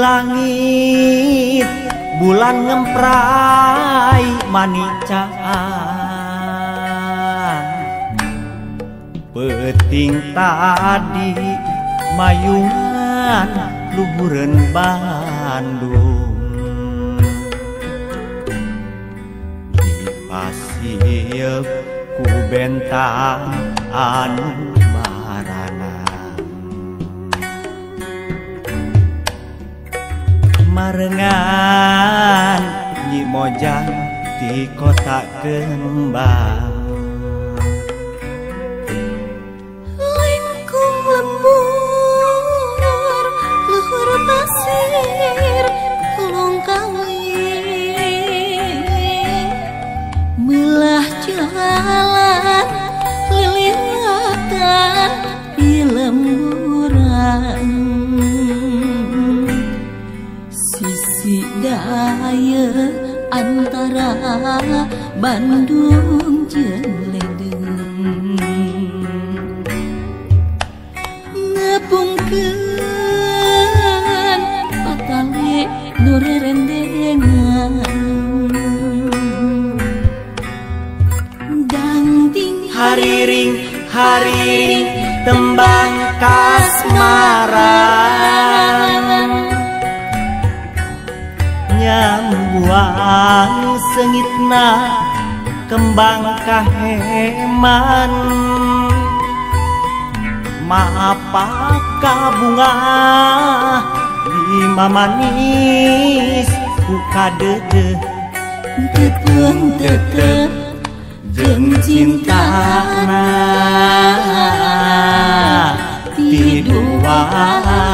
langit bulan ngemprai manicaan. Peuting tadi mayungan luhureun Bandung. Dipasieup ku bentang anu barana. Marengan Nyi Mojang di kota Kembang. Lingkung lembur luhur pasir tulung kali melah jalan liliatan di lemburan. Sisi daya antara Bandung jeung Ledeng ngepungkeun patali nu rerendengan. Dangding hariring hariring tembang kasmaran. Nyambuang sengitna kembang kaheman. Maapaka bunga di mamanis ku kadeudeut. Tepung tetep jeung cintana tiduaan.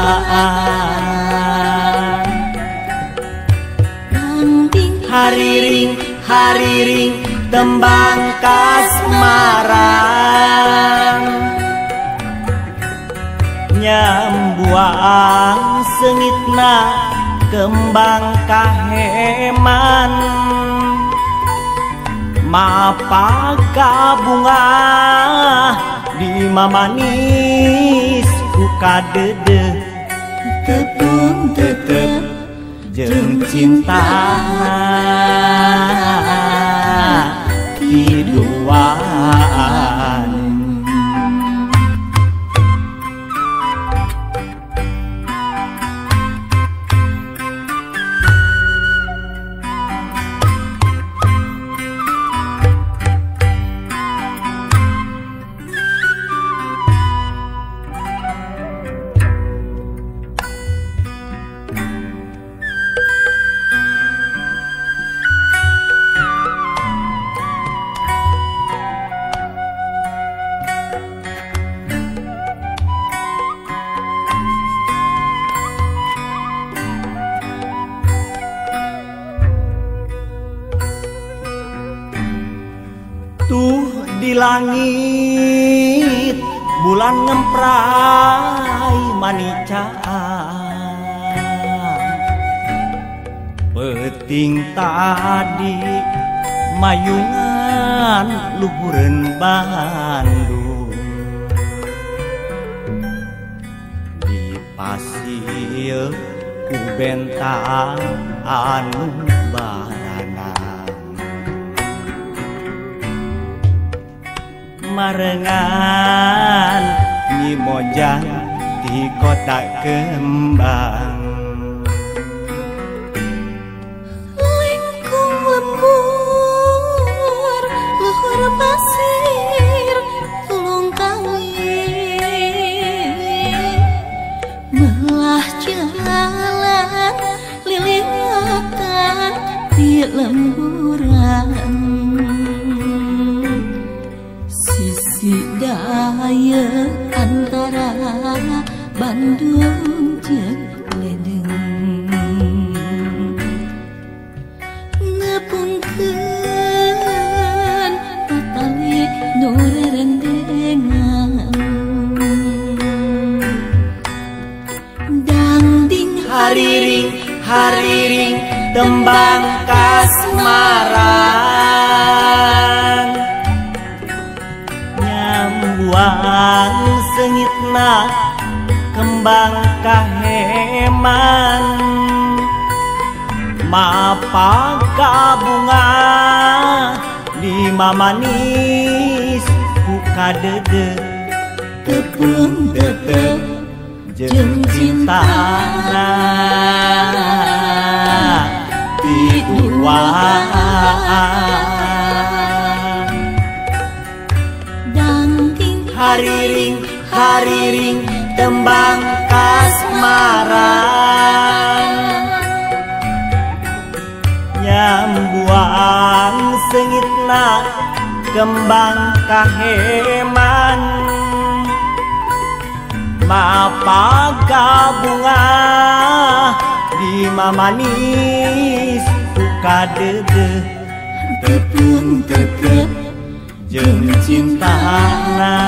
Hariring hariring tembang kasmaran. Nyambuang sengitna kembang kaheman. Mapaka bunga di mamanis ku kadeudeut. Tepung tetep jeung cintana tiduan. Tuh di langit bulan ngemprai manicaan. Peuting tadi mayungan luhureun Bandung. Dipasieup ku bentang anu barana. Marengan Nyi Mojang di kota Kembang. Lingkung lembur luhur pasir tulung kali melah jalan liliatan di lemburan. Sisi daya antara Bandung jeung Ledeng ngepungkeun patali nu rerendengan. Dangding hariring hariring tembang kasmaran. Nyambuang sengitna kembang kaheman. kaheman mapaka bunga di mamanis ku kadede tepung tetep jeung cintana tiduan dangding hariring hariring tembang kasmaran nyambuang sengitna kembang kaheman mapaka bunga di mamanis ku kadede tepung tetep jeung cintana.